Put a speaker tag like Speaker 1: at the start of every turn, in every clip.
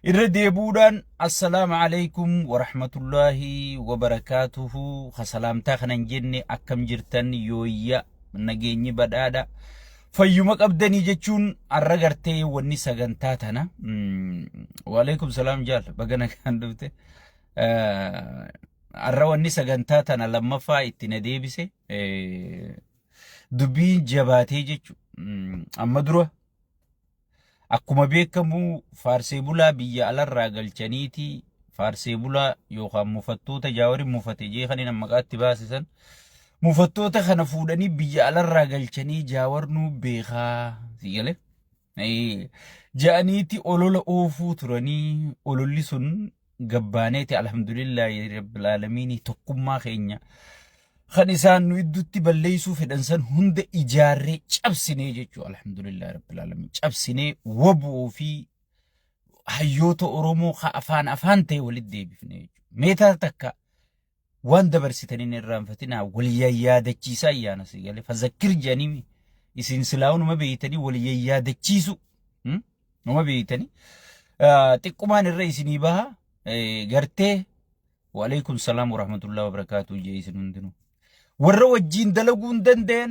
Speaker 1: Irra deebuudhaan assalaamu alaikum warahmatullaahi wabarakaatuhu. Ka salaamtaa kana hin jenne akkam jirtan yooyya nageenyi badhaadha. Fayyuma qabdanii jechuun arra gartee wanni sagantaa tana. Waalaikum salaam jaal baga nagaan dhufte. Arra wanni sagantaa tana lammaffaa itti na deebise. Dubbiin jabaatee jechuudha. Amma dura akkuma beekamu faarsee bulaa biyya alarraa galchaniiti faarsee bulaa yookaan mufattoota jaawariin mufate jee kan inni maqaatti baasisan mufattoota kana fuudhanii biyya alarraa galchanii jaawar nuu beekaa si galee. Ja'aniiti olola oofuu turanii ololli sun gabbaaneeti alhamdulillaahi rabbil aalamiinii tokkummaa keenya kan isaan nu iddutti balleessuu fedhan san hunda ijaarree cabsinee jechuu alhamdulillaahi rabbil aalamiin cabsinee waboo fi hayyoota Oromoo ka afaan afaan ta'e walitti deebifne jechuudha. Meetaa takka waan dabarsitan hin irraanfatinaa wal yayyaadachiisaa ayyaana si galee fazakkir jedhanii isin silaa numa beeytanii wal yayyaadachiisu numa beeytanii xiqqumaan irra isinii baha gartee waalaikum salaam warahmatullahi wabarakaatu jee isin hundinuu warra wajjiin dalaguu hin danda'an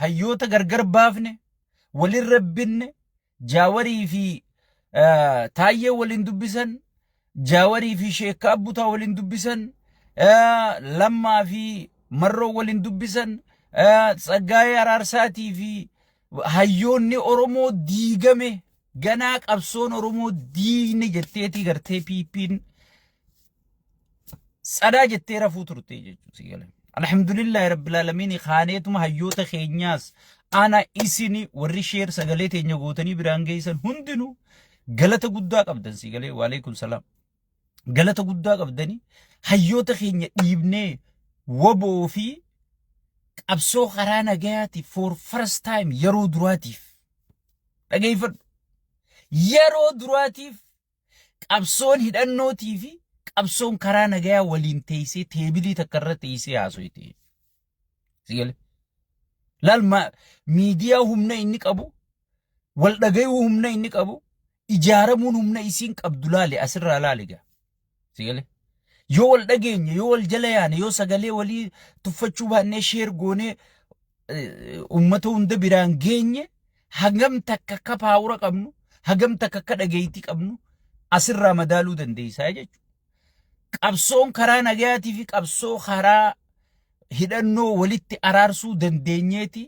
Speaker 1: hayyoota gargar baafne walirra binne Jaawarii fi Taayyee waliin dubbisan, Jaawarii fi Sheekka Abbutaa waliin dubbisan, Lammaa fi Marroo waliin dubbisan, Tsaggaayee Araarsaatii fi hayyoonni Oromoo diigame ganaa qabsoon Oromoo diigne jetteetii gartee PP'n tsadaa jettee rafuu turte jechuudha si galee. Alhamdulillahi rabbil aalamiin kaaneetuma hayyoota keenyaas ana isini warri sheer sagalee teenya gootanii biraan geessan hundinuu galata guddaa qabdan si galee waalaikum salaam. Galata guddaa qabdanii hayyoota keenya dhiibnee waboo fi qabsoo karaa nagayaatiif for first time yeroo duraatiif dhageeffadhu. Yeroo duraatiif Qabsoon hidhannootii fi qabsoon karaa nagayaa waliin teessee teebilii takka irra teessee haasoyte. Si gale? Laal miidiyaa humna inni qabu, wal dhagayuu humna inni qabu, ijaaramuun humna isiin qabdu laali asirraa laali gaa. Si gale? Yoo wal dhageenye, yoo wal jala yaane, yoo sagalee walii tuffachuu baannee sheer goonee ummata hunda biraan geenye hagam takka akka paawura qabnu hagam takka akka dhageettii qabnu asirraa madaaluu dandeessaa jechuudha. Qabsoon karaa nagayaatii fi qabsoo karaa hidhannoo walitti araarsuu dandeenyeeti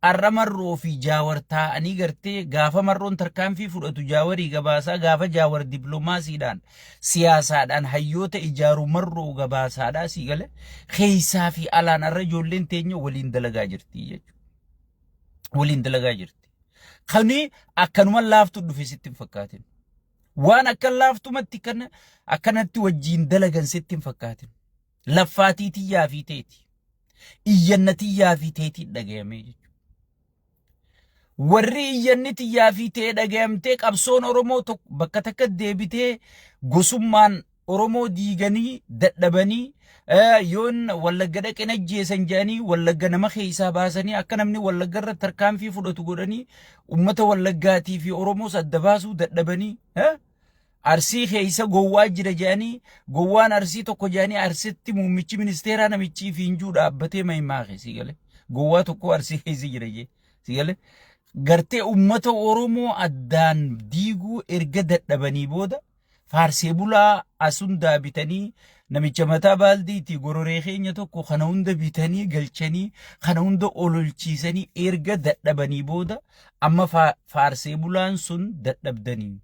Speaker 1: arra marroo fi jaawar taa'anii gartee gaafa marroon tarkaanfii fudhatu jaawarii gabaasaa gaafa jaawar dippiloomaasiidhaan siyaasaadhaan hayyoota ijaaru marroo gabaasaadhaa sii gale keessaa fi alaan arra ijoolleen teenya waliin dalagaa jirti jechuudha. Waliin dalagaa jirti. Kani akkanuma laaftu dhufe sitti hin fakkaatin. Waan akka laaftumatti kana akkanatti wajjiin dalagan sitti hin fakkaatin. Laffaatii tiyyaa fi teeti. Iyyanna tiyyaa fi teetii dhagayamee jechuudha. Warri iyyanni tiyyaa fi tee dhagayamtee qabsoon Oromoo tokko bakka takka deebitee gosummaan Oromoo diiganii dadhabanii yoon Wallagga dhaqeen ajjeesan jedhanii Wallagga nama keessaa baasanii akka namni Wallagga irra tarkaanfii fudhatu godhanii uummata Wallaggaatii fi Oromoos adda baasuu dadhabanii Arsii keessa gowwaa jira jedhanii gowwaan Arsii tokko jedhanii Arsitti muummichi ministeeraa namichi fiinjuu dhaabbatee maimaake si gale gowwaa tokko Arsii keessa jira jee si gale gartee uummata Oromoo addaan diiguu erga dadhabanii booda faarsee bulaa as hundaa bitanii namicha mataa baaldiitii gororee keenya tokko kana hunda bitanii galchanii kana hunda ololchiisanii erga dadhabanii booda amma faarsee bulaan sun dadhabdanii.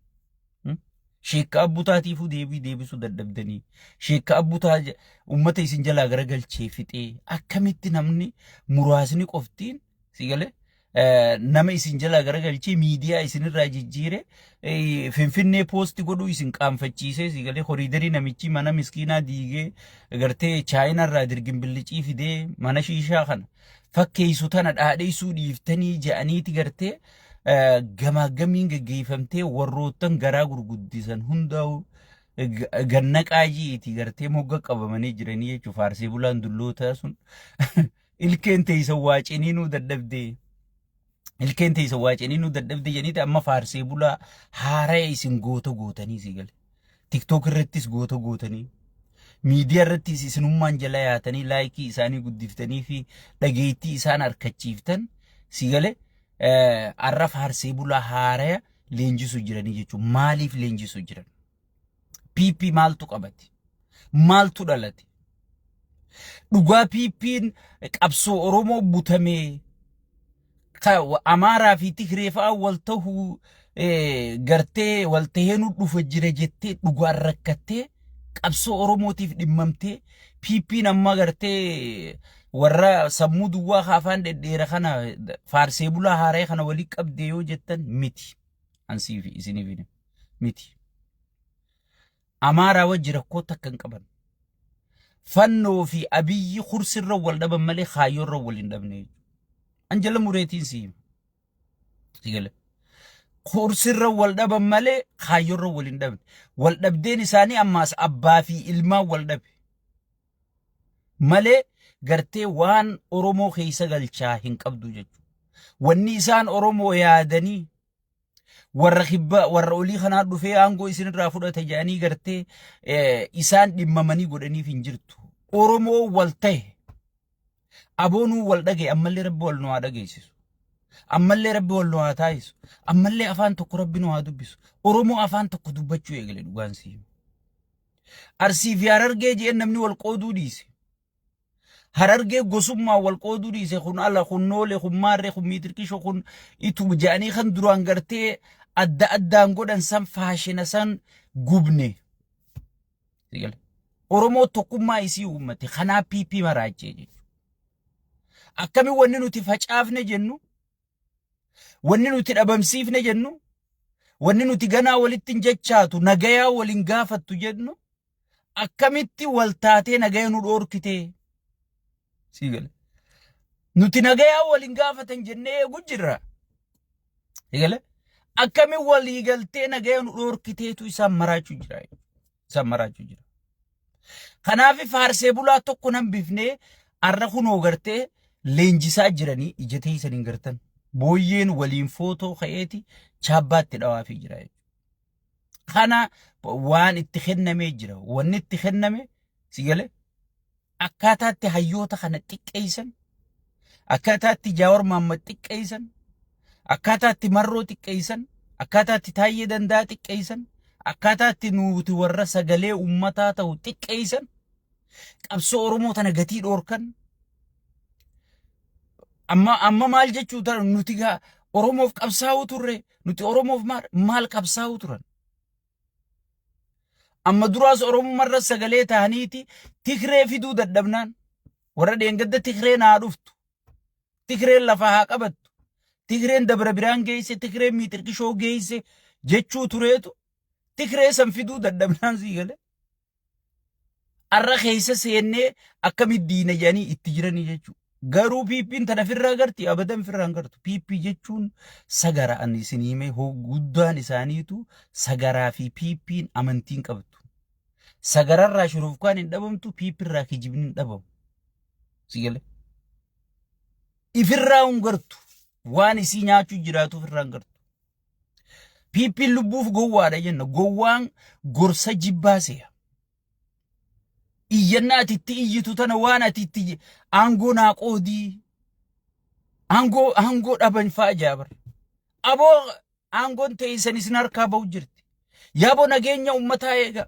Speaker 1: Sheekka abbutaatiifuu deebii deebisuu dadhabdanii. Sheekka abbutaa uummata isin jalaa garagalchee fixee akkamitti namni muraasni qoftiin si galee nama isin jalaa garagalchee miidiyaa isinirraa jijjiire finfinnee poosti godhuu isin qaanfachiisee si galee koriidarii namichi mana miskiinaa diigee gartee chaayinaarraa dirgimbillicii fidee mana shiishaa kana fakkeessu tana dhaadheessuu dhiiftanii je'aniiti gartee gamaagamiin geggeeffamtee warroottan garaa gurguddisan hundaa'u ganna qaaji'iiti gartee mogga qabamanii jiranii jechuun faarsee bulaan dullootaa sun ilkeen teessan waa ciniinuu dadhabdee. Ilkeen teessan waa ciniinuu dadhabdee jedhaniiti amma faarsee bulaa haaraya isin goota gootanii si gale. TikTok irrattis goota gootanii, miidiyaa irrattis isinummaan jala yaatanii like isaanii guddiftanii fi dhageettii isaan harkachiiftan si galee arra faarsee bulaa haaraya leenjisuu jiranii jechuudha. Maaliif leenjisuu jiran? PP maaltu qabate? Maaltu dhalate? Dhugaa PP'n qabsoo Oromoo butamee Amaaraa fi Tigree fa'aa wal ta'uu gartee wal tahee nu dhufa jira jettee dhugaan rakkattee qabsoo Oromootiif dhimmamtee PP'n amma gartee warra sammuu duwwaa afaan dhedheera kana faarsee bulaa haaree kana walii qabdee yoo jettan miti. Ansii fi isiniif miti. Amaaraa wajji rakkoo takka hin qaban. Fannoo fi Abiyyi kursirra wal dhaban malee kaayyoorra wal hin dhabne jechuudha. An jala mureetiin si hima. Si gala. Kursirra wal dhaban malee kaayyoorra wal hin dhabne. Wal dhabdeen isaanii ammaas abbaa fi ilmaan wal dhabe. Malee gartee waan Oromoo keessa galchaa hin qabdu jechuudha. Wanni isaan Oromoo yaadanii warra kibba warra olii kanaa dhufee aangoo isinirraa fudhate jedhanii gartee isaan dhimmamanii godhaniif hin jirtu. Oromoo wal ta'e aboonuu wal dhagaye ammallee rabbi wal nu haa dhageessisu. Ammallee rabbi wal nu haa taasisu. Ammallee afaan tokko rabbi nu haa dubbisu. Oromoo afaan tokko dubbachuu eegale dhugaan sii. Arsii fi Harargee jedheen namni wal qooduu dhiise. Harargee gosummaa wal qooduu dhiise kun ala kun noole kun maarree kun miitirkisho kun itu jedhanii kan duraan gartee adda addaan godhan san faashina san gubne. Oromoo tokkummaa isii uummate kanaa PP maraachee jechuudha. Akkamiin wanni nuti facaafne jennu wanni nuti dhabamsiifne jennu wanni nuti ganaa walitti hin jechaatu nagayaa waliin gaafattu jennu akkamitti wal taatee nagaya nu dhoorkitee? Sii gale. Nuti nagayaa waliin gaafatan jennee eegu jirra. Sii gale. Akkamiin walii galtee nagaya nu dhoorkiteetu isaan maraachuu jira. Isaan maraachuu jira. Kanaaf faarsee bulaa tokko nan bifnee arra kunoo gartee leenjisaa jiranii ija teessan hin gartan. Booyyeen waliin footoo ka'eeti chaabbaatti dhawaafii jira jechuudha. Kana waan itti kennamee jira. Wanni itti kenname si galee akkaataatti hayyoota kana xiqqeessan, akkaataatti Jaawar Mahaammad xiqqeessan, akkaataatti Marroo xiqqeessan, akkaataatti Taayyee Danda'a xiqqeessan, akkaataatti nuti warra sagalee uummataa ta'u xiqqeessan, qabsoo Oromoo tana gatii dhoorkan. Amma amma maal jechuu tana nuti gaa Oromoof qabsaa'uu turre nuti Oromoof maal maal qabsaa'uu turan. Amma duraas Oromumarra sagalee ta'aniiti Tigree fiduu dadhabnaan warra dheengadda Tigreen haa dhuftu. Tigreen lafa haa qabattu. Tigreen Dabra Biraan geesse, Tigreen Miixirqishoo geesse jechuu tureetu Tigree san fiduu dadhabnaan sii galee. Arra keessa seennee akkamitti diina jedhanii itti jiranii jechuudha. Garuu PP'n tana firraa garti abadan firraa hin gartu. PP jechuun sagara ani isin himee guddaan isaaniitu sagaraa fi PP'n amantiin qabdu. Sagararraa shurufkaan hin dhabamtu PP irraa kijibni hin dhabamu. Si galee. Ifirraa hin gartu. Waan isii nyaachuu jiraatu ofirraa hin gartu. PP'n lubbuuf gowwaadha jenna. Gowwaan gorsa jibbaa se'a. Iyyannaa ati itti iyyitu tana waan ati itti aangoo naa qoodii. Aangoo aangoo dhaban fa'a jaabar. Aboo aangoon teessan isin harkaa ba'u jirti. Yaaboo nageenya uummataa eega.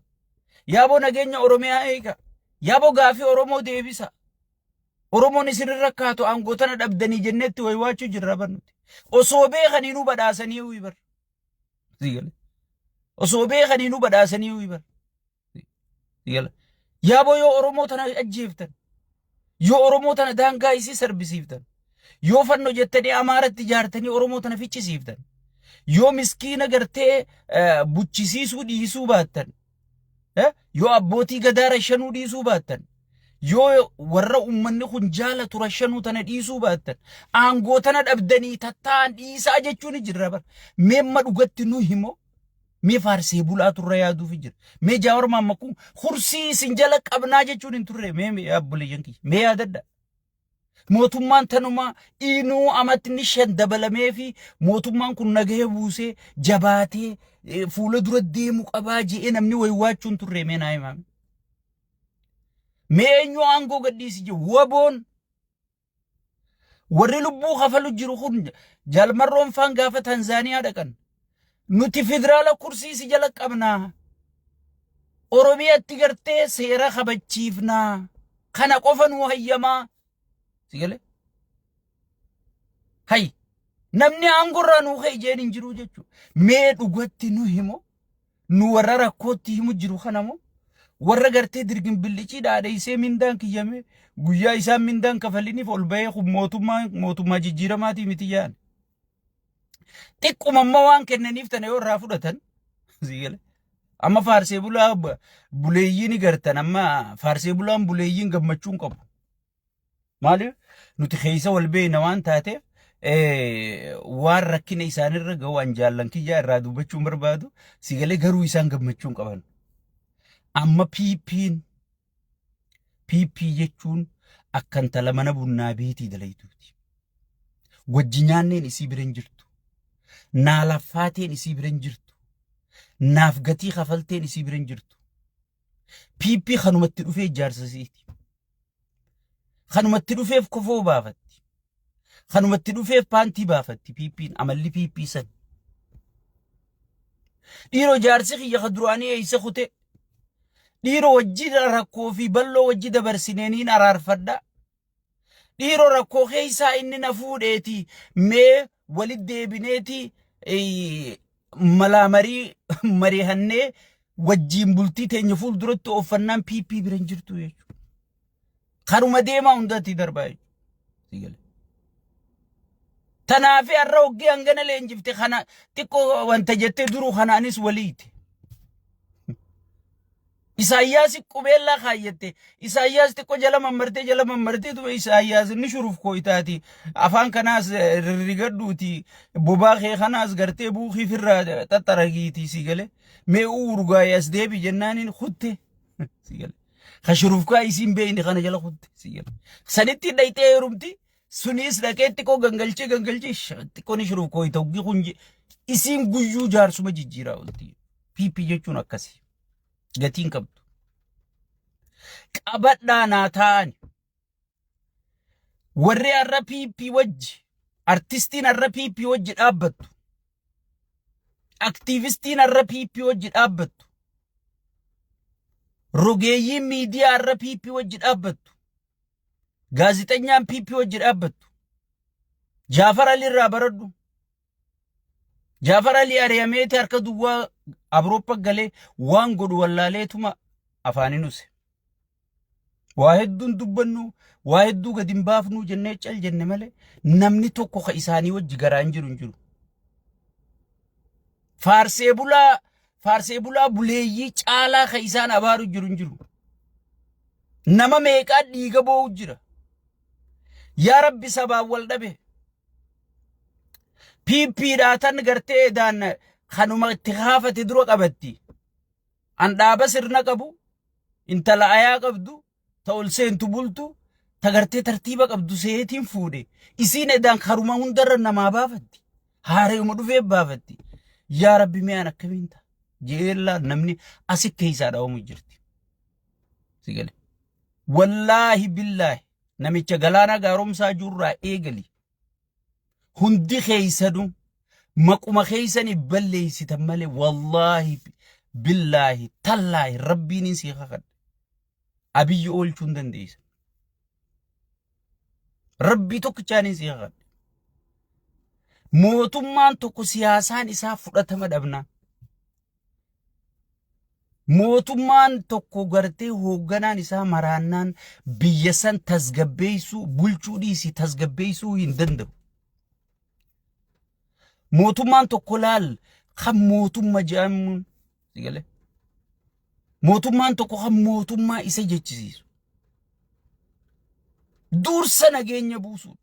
Speaker 1: Yaaboo nageenya Oromiyaa eega. Yaaboo gaafii Oromoo deebisa. Oromoon isin irra kaatu aangoo tana dhabdanii jennetti waywaachuu jirra bar nuti. Osoo beekanii nu badhaasanii uyi bar. Sii gale. Osoo beekanii nu badhaasanii uyi bar. Sii gale. Yaaboo yoo Oromoo tana ajjeeftan, yoo Oromoo tana daangaa isii sarbisiiftan, yoo fanno jettanii Amaaratti ijaartanii Oromoo tana ficcisiiftan, yoo miskiina gartee buchisiisuu dhiisuu baattan, Yoo abbootii gadaa rashanuu dhiisuu baattan, yoo warra uummanni kun jaalatu rashanuu tana dhiisuu baattan, aangoo tana dhabdanii tattaa'an dhiisaa jechuun ni jirra bara. Meemma dhugatti nu himoo mee faarsee bulaa turre yaaduuf jira. Mee Jaawar Maamma kun kursii isin jala qabnaa jechuun hin turre mee obboleeyyan kiyya mee yaadadha. Mootummaan tanumaa inuu amatni 5 dabalamee fi mootummaan kun nagaya buusee jabaatee fuula dura deemu qabaa je'ee namni waywaachuun turre mee naa himaa. Mee eenyu aangoo gadhiisi jiru waboon warri lubbuu kafalu jiru kun jaalmarroon faan gaafa Tanzaaniyaa dhaqan nuti federaala kursii si jala qabnaa Oromiyaatti gartee seera kabachiifnaa kana qofa nuu hayyamaa si galee hay namni aangorraa nuu ka'e jeen hin jiru jechuudha mee dhugatti nu himo nu warra rakkootti himu jiru kana moo warra gartee dirgin billicii dhaadheessee mindaan kiyyame guyyaa isaan mindaan kafaliniif ol bahee kun mootummaa mootummaa jijjiiramaatii miti yaani. Xiqquma immoo waan kennaniif tana yoo irraa fudhatan sii gale. Amma faarsee bulaa buleeyyii ni gartan amma faarsee bulaan buleeyyiin gammachuu hin qabu. Maaliif nuti keessa wal beekna waan taateef waan rakkina isaanirra gahu an jaallan kiyyaa irraa dubbachuu hin barbaadu si galee garuu isaan gammachuu hin qaban. Amma PP'n PP jechuun akka intala mana bunnaa beetii dalaytuuti. Wajji nyaanneen isii bira hin jirtu. Naa laffaateen isii bira hin jirtu. Naaf gatii kafalteen isii bira hin jirtu. PP kanumatti dhufee ijaarsa isiiti. Kanumatti dhufeef kofoo baafatti. Kanumatti dhufeef paantii baafatti PP'n amalli PP san. Dhiiroo jaarsi kiyya ka duraanii eessa kute. Dhiiroo wajji rakkoo fi bal'oo wajji dabarsineeniin araarfadha. Dhiiroo rakkoo keessaa inni na fuudheeti mee walitti deebineeti malaa marii mariihannee wajjiin bultii teenya fuulduratti ooffannaan PP bira hin jirtu jechuudha. Karuma deemaa hundatti darbaa jechuudha. Tanaafi har'a hoggii hangana leenjifte kana xiqqoo wanta jettee duruu kanaanis waliiti. Isaayyaas qubeellaa kaayyatte. Isaayyaas xiqqoo jala mammartee jala mammartee tuma Isaayyaas inni shuruuf kooytaati. Afaan kanaas rirrigadhuuti. Bobaa kee kanaas gartee buukii firraa xaxxaragiiti si gale. Mee urgaa'ee as deebi jennaaniin kutte. Si gale. Ka shurufkaa isiin beeyne kana jala kutte si gale. Sanitti dhayxee heerumti. Sunis dhaqee xiqqoo gangalchee gangalchee xiqqoo ni shuruuf kooyta hoggii kun isiin guyyuu jaarsuma jijjiiraa oolti. PP jechuun akkasi. Gatiin qabdu. Qabadhaa naa taa'ani. Warri har'a PP wajji artistiin har'a PP wajji dhaabbattu. Aktiivistiin har'a PP wajji dhaabbattu. Rogeeyyiin miidiyaa har'a PP wajji dhaabbattu. Gaazexenyaan PP wajji dhaabbattu. Jaafar Ali irraa baradhu. Jaafar Alii ari'ameeti harka duwwaa Awurooppaa galee waan godhu wallaaleetuma afaaniin use. Waa hedduun dubbannu, waa hedduu gadi hin baafnu jennee cal jenne malee namni tokko ka isaanii wajji garaa hin jiru hin jiru. Faarsee bulaa faarsee bulaa buleeyyii caalaa ka isaan abaaru jiru hin jiru. Nama meeqaa dhiiga boo'u jira. Yaa Rabbi sabaan wal dhabe. PP dhaa tan gartee edaan kanuma itti kaafate dura qabatti. An dhaaba sirna qabu, intala ayaa qabdu, ta ol seentu bultu, ta gartee tartiiba qabdu seetiin fuudhe. Isiin edaan karuma hundarra namaa baafatti. Haarayuma dhufee baafatti. Yaa Rabbi mi'aan akkamiin ta'a? Jeellaa namni asi keessaa dhawamu jirti. Si gale. Wallaahi billaahi namicha galaanaa gaaromsaa jirurraa eegali. Hundi keessanuu maquma keessanii balleessitan malee wallaahi billaahi tallaahi rabbiin sii kakadhe. Abiyyi oolchuu hin dandeessan. Rabbii tokkichaaniin sii kakadhe. Mootummaan tokko siyaasaan isaa fudhatama dhabnaan. Mootummaan tokko gartee hoogganaan isaa maraannaan biyya san tasgabbeessuu bulchuu dhiisi tasgabbeessuu hin danda'u. Mootummaan tokko laal kan mootumma jedhamuun si galee. Mootummaan tokko kan mootummaa isa jechisiisu. Dursa nageenya buusuu.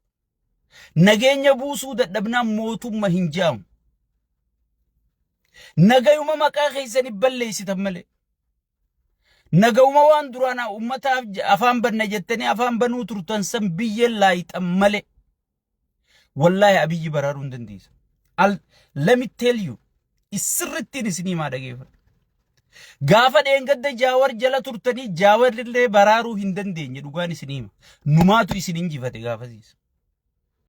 Speaker 1: Nageenya buusuu dadhabnaan mootumma hin jaamu. Nagayuma maqaa keessanii balleessitan malee. Naga'uma waan duraan ummataaf afaan banna jettanii afaan banuu turtan san biyyeen laayixan malee. Wallaahi Abiyyi baraaruu hin dandeessan. Let me tell you, sirrittiin isinii maa dhageeffadhu. Gaafa dheengadda Jaawar jala turtanii Jaawar illee baraaruu hin dandeenye, dhugaan isinii hima. Numaatu isin injifate gaafasiisa.